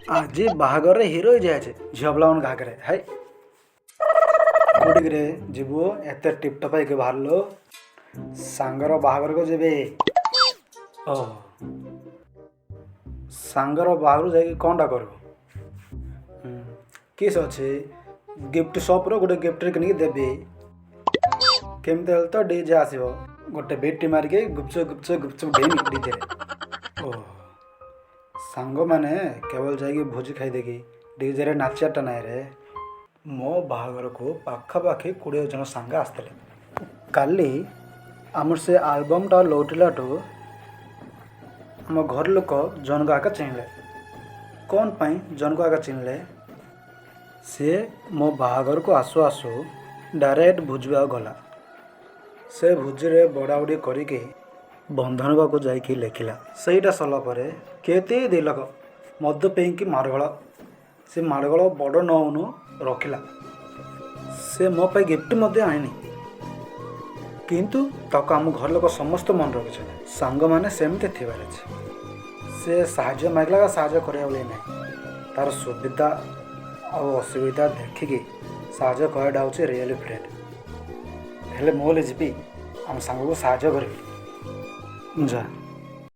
ଆଜି ବାହାଘରରେ ହିରୋ ହେଇଯାଇଛି ଝିଅ ପିଲାମାନଙ୍କ ଆଗରେ। ହାଇ, କୋଉଠିକିରେ ଯିବୁ? ଏତେ ଟିପଟପ୍ ହେଇକି ବାହାରିଲୁ। ସାଙ୍ଗର ବାହାଘରକୁ ଯିବି। ଓହୋ, ସାଙ୍ଗର ବାହାଘରକୁ ଯାଇକି କ'ଣଟା କରିବୁ? କିସ୍ ଅଛି, ଗିଫ୍ଟ ସପ୍ରୁ ଗୋଟେ ଗିଫ୍ଟ କିଣିକି ଦେବି। କେମିତି ହେଲେ ତ ଡିଜେ ଆସିବ, ଗୋଟେ ବିଟ୍ ମାରିକି ଗୁପଚୁପ ଗୁପଚୁପ ଗୁପଚୁପ ଡେଇଁବି ଡିଜେରେ। ଓହୋ, ସାଙ୍ଗମାନେ କେବଳ ଯାଇକି ଭୋଜି ଖାଇଦେଇକି ଡିଜେରେ ନାଚିବାଟା ନାହିଁ ରେ। ମୋ ବାହାଘରକୁ ପାଖାପାଖି 20 ଜଣ ସାଙ୍ଗ ଆସିଥିଲେ। କାଲି ଆମର ସେ ଆଲବମ୍ଟା ଲଉଟିଲାଠୁ ଆମ ଘର ଲୋକ ଜଣକୁ ଆଗ ଚିହ୍ନିଲେ। କ'ଣ ପାଇଁ ଜଣକୁ ଆଗ ଚିହ୍ନିଲେ? ସିଏ ମୋ ବାହାଘରକୁ ଆସୁ ଆସୁ ଡାଇରେକ୍ଟ ଭୋଜିବାକୁ ଗଲା। ସେ ଭୋଜିରେ ବଡ଼ାବଡ଼ି କରିକି ବନ୍ଧନ ପାଖକୁ ଯାଇକି ଲେଖିଲା। ସେଇଟା ସରିଲା ପରେ କେତେ 2 ଲକ୍ଷ ମଦ ପିଇକି ମାଡ଼ଗୋଳ, ସେ ମାଡ଼ଗୋଳ ବଡ଼ ନଉନୁ ରଖିଲା। ସେ ମୋ ପାଇଁ ଗିଫ୍ଟ ମଧ୍ୟ ଆଣିନି, କିନ୍ତୁ ତାକୁ ଆମ ଘର ଲୋକ ସମସ୍ତେ ମନେ ରଖିଛନ୍ତି। ସାଙ୍ଗମାନେ ସେମିତି ଥିବାର ଅଛି। ସେ ସାହାଯ୍ୟ ମାଗିଲା, ସାହାଯ୍ୟ କରିବା ଭଳି ନାହିଁ। ତାର ସୁବିଧା ଆଉ ଅସୁବିଧା ଦେଖିକି ସାହାଯ୍ୟ କରିବାଟା ହେଉଛି ରିଏଲି ଫ୍ରେଣ୍ଡ। ହେଲେ ମୁଁ ହେଲେ ଯିବି, ଆମ ସାଙ୍ଗକୁ ସାହାଯ୍ୟ କରିବି। ଯା।